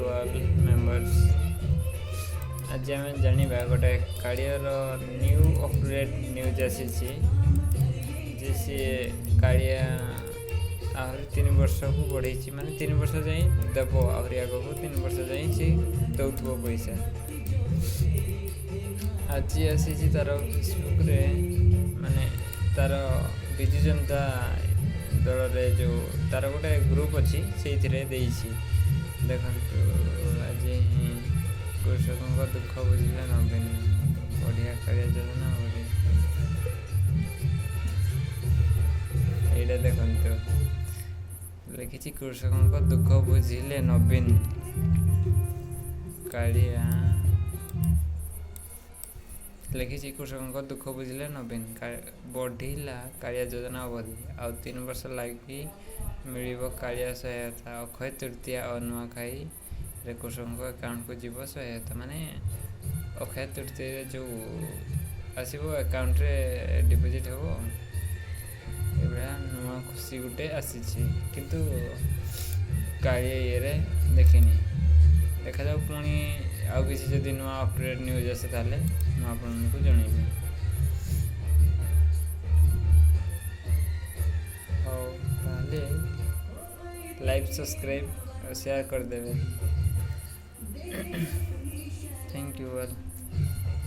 To all members. ଆଜି ଆମେ ଜାଣିବା ଗୋଟେ କାଳିଆର ନ୍ୟୁ ଅପଡ଼େଟ୍ ନ୍ୟୁଜ୍ ଆସିଛି ଯେ ସିଏ କାଳିଆ ଆହୁରି 3 ବର୍ଷକୁ ବଢ଼େଇଛି, ମାନେ 3 ବର୍ଷ ଯାଏଁ ଦେବ। ଆହୁରି ଆଗକୁ 3 ବର୍ଷ ଯାଏଁ ସେ ଦେଉଥିବ ପଇସା। ଆଜି ଆସିଛି ତା'ର ଫେସବୁକ୍ରେ, ମାନେ ତା'ର ବିଜୁ ଜନତା ଦଳରେ ଯେଉଁ ତା'ର ଗୋଟେ ଗ୍ରୁପ୍ ଅଛି, ସେଇଥିରେ ଦେଇଛି। ଦେଖନ୍ତୁ, ଆଜି କୃଷକଙ୍କ ଦୁଃଖ ବୁଝିଲେ ନବୀନ। ବଢ଼ିଆ କାଳିଆ ଯୋଜନା, ବଢ଼ିଆ। ଏଇଟା ଦେଖନ୍ତୁ, ଲେଖିଛି, କୃଷକଙ୍କ ଦୁଃଖ ବୁଝିଲେ ନବୀନ। କାଳିଆ ଲେଖିଛି, କୃଷକଙ୍କ ଦୁଃଖ ବୁଝିଲେ ନବୀନ, ବଢ଼ିଲା କାଳିଆ ଯୋଜନା ଅବଧି। ଆଉ 3 ବର୍ଷ ଲାଗି ମିଳିବ କାଳିଆ ସହାୟତା। ଅକ୍ଷୟ ତୃତୀୟା ଓ ନୂଆଖାଇରେ କୃଷକଙ୍କ ଆକାଉଣ୍ଟକୁ ଯିବ ସହାୟତା। ମାନେ ଅକ୍ଷୟ ତୃତୀୟାରେ ଯେଉଁ ଆସିବ, ଆକାଉଣ୍ଟରେ ଡିପୋଜିଟ୍ ହେବ। ଏଭଳିଆ ନୂଆ ଖୁସି ଗୋଟେ ଆସିଛି, କିନ୍ତୁ କାଳିଆ ଇଏରେ ଦେଖିନି। ଦେଖାଯାଉ, ପୁଣି ଆଉ କିଛି ଯଦି ନୂଆ ଅପଡ଼େଟ୍ ନ୍ୟୁଜ୍ ଆସେ, ତାହେଲେ ମୁଁ ଆପଣଙ୍କୁ ଜଣେଇବି। ହଉ, ତାହେଲେ ଲାଇକ୍, ସବସ୍କ୍ରାଇବ୍ ଆଉ ସେୟାର କରିଦେବେ। Thank you all.